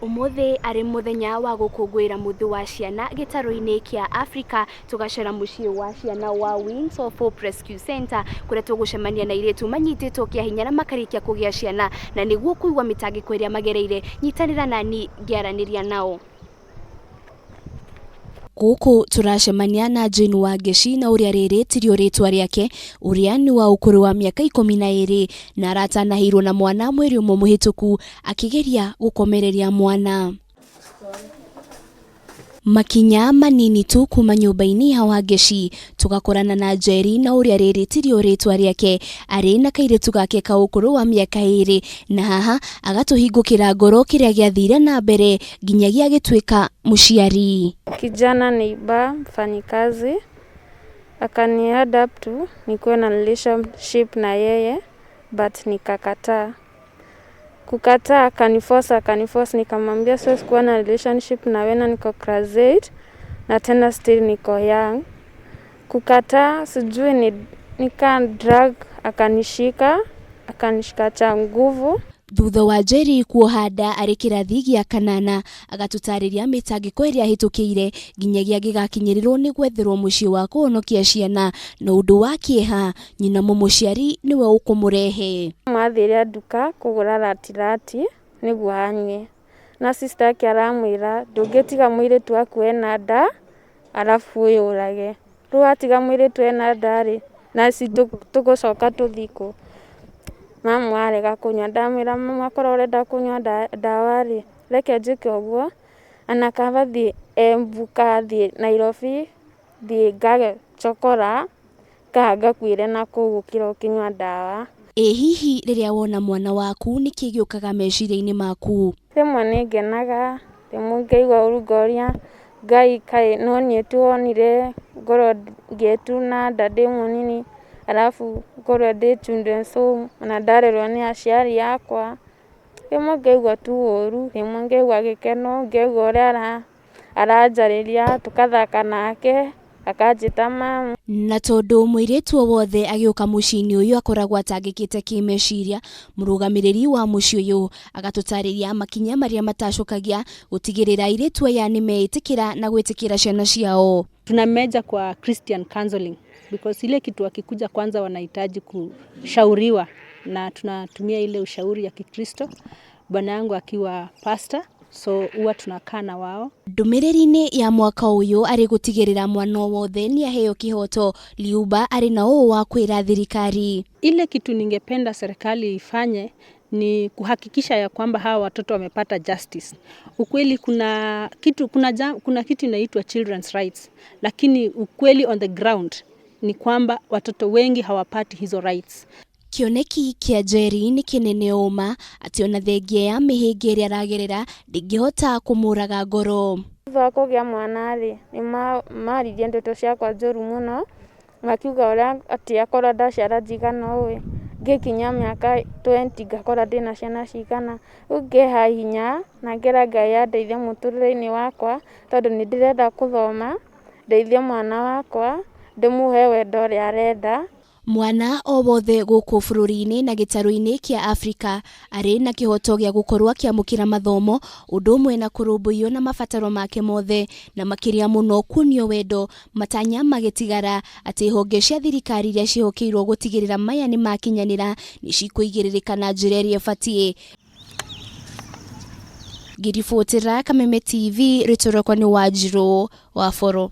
Ũmũthĩ arĩ mũthenya wa gũkũngũĩra mũthĩ wa ciana gĩtarũ-inĩ kĩa Africa, tũgacera mũciĩ wa ciana wa Wings of Hope Rescue Center, kũrĩa tũgũcemania na airĩtu manyitĩtwo kĩa hinya na makarĩkia kũgĩa ciana, na nĩguo kũigua mĩtangĩko ĩrĩa magereire, nyitanĩra nani ngĩaranĩria nao. Gũkũ tũracemania na Jane Wangeci na ũrĩa rĩrĩ tirio rĩtwa rĩake, ũrĩa nĩ wa ũkũrũ wa mĩaka 12 na aratanahĩirwo na mwana mweri ũmwe mũhĩtũku akĩgeria gũkomereria mwana. Makinya manini tu kuma nyũmba-inĩ ya Wangeci tũgakorana na Njeri na ũrĩa rĩrĩ tirio rĩtwa rĩake, arĩ na kairĩtu gake ka ũkũrũ wa mĩaka 2 na haha agatũhingũkĩra ngoro kĩrĩa gĩathire na mbere nginyagia agĩtuĩka mũciari. Kijana neighbor mfanyikazi akani add up to nikuwe na relationship na yeye, but nikakataa. Kukataa akaniforce, akaniforce, nikamwambia siwezi kuwa na relationship na wewe na niko class 8 na tena still niko young. Kukataa sijui ni nika drug, akanishika, akanishika cha nguvu. Thutha wa Njeri kuoha nda arĩ kĩrathi gĩa kanana, agatũtarĩria mĩtangĩko ĩrĩa ahĩtũkĩire nginyagia angĩgakinyĩrĩrwo nĩ gwetherwo mũciĩ wa kũhonokia ciana, na ũndũ wa kĩeha nyina mũmũciari nĩwe ũkũmũrehe. Mathire nduka kũgũra ratirati nĩguo anyue, na sister yake aramwĩra ndũngĩtiga mũirĩtu waku ena nda arabu wĩyũrage. Rĩu watiga mũirĩtu ena nda rĩ, na ci tũgũcoka tũthiĩ kũ? Mamu arega kũnyua, ndamwĩra mamu akorwo ũrenda kũnyua ndawa rĩ, reke njĩke ũguo, ona kaba thiĩ Embu kana thiĩ Nairobi, thiĩ ngage chokora kana ngakuĩre nakũu gũkĩra ũkĩnyua ndawa. Ĩ hihi rĩrĩa wona mwana waku nĩkĩ gĩũkaga meciria-inĩ maku? Rĩmwe nĩ ngenaga, rĩmwe ngaigua ũru ngoria Ngai kaĩ no niĩ tu wonire ngorwo ngĩtu na nda ndĩ mũnini, arabu ngorwo ndĩ children's home ona ndarerwo nĩ aciari akwa. Rĩmwe ngaigua tu ũru, rĩmwe ngaigua gĩkeno, ngaigua ũrĩa aranjarĩria tũkathaka nake akanjĩta mamu. Na tondũ mũirĩtu o wothe agĩũka mũciĩ-inĩ ũyũ akoragwo atangĩkĩte kĩmeciria, mũrũgamĩrĩri wa mũciĩ ũyũ agatũtarĩria makinya marĩa matacokagia gũtigĩrĩra airĩtu aya nĩ meĩtĩkĩra na gwĩtĩkĩra ciana ciao. Tunameja kwa Christian counseling because ile kitu wakikuja kwanza wanahitaji kushauriwa, na tunatumia ile ushauri ya Kikristo. Bwana yangu akiwa pastor, so huwa tunakaa na wao. Ndũmĩrĩri-inĩ ya mwaka ũyũ arĩ gũtigĩrĩra mwana o wothe nĩ aheo kĩhoto, Liuba arĩ na ũũ wa kwĩra thirikari. Ile kitu ningependa serikali ifanye ni kuhakikisha ya kwamba hawa watoto wamepata justice. Ukweli kuna kitu inaitwa children's rights, lakini ukweli on the ground ni kwamba watoto wengi hawapati hizo rights. Kĩoneki kĩa Njeri nĩ kĩnene ũma atĩ ona thengia ya mĩhĩnga ĩrĩa aragerera ndĩngĩhota kũmũraga ngoro. Thutha wa kũgĩa mwana rĩ, nĩ maririe ndeto ciakwa njũru mũno, makiuga ũrĩa atĩ akorwo ndaciara njigana ũũ, ngĩkinyia mĩaka 20 ngakorwo ndĩna ciana cigana. Rĩu ngĩha hinya na ngera Ngai andeithie mũtũrĩre-inĩ wakwa, tondũ nĩ ndĩrenda kũthoma, ndeithie mwana wakwa, ndĩmũhe wendo ũrĩa arenda. Mwana o wothe gũkũ bũrũri-inĩ na gĩtarũ-inĩ kĩa Afrika arĩ na kĩhoto gĩa gũkorwo akĩamũkĩra mathomo, ũndũ ũmwe na kũrũmbũiyo na mabataro make mothe, na makĩria mũno kuonio wendo, matanya magĩtigara atĩ honge cia thirikari iria ciĩhokeirwo gũtigĩrĩra maya nĩ makinyanĩra nĩ cikũigĩrĩrĩka na njĩra ĩrĩa ĩbatiĩ. Ngĩribotera Kameme TV, rĩtwa rĩakwa nĩ Wanjirũ wa Boro.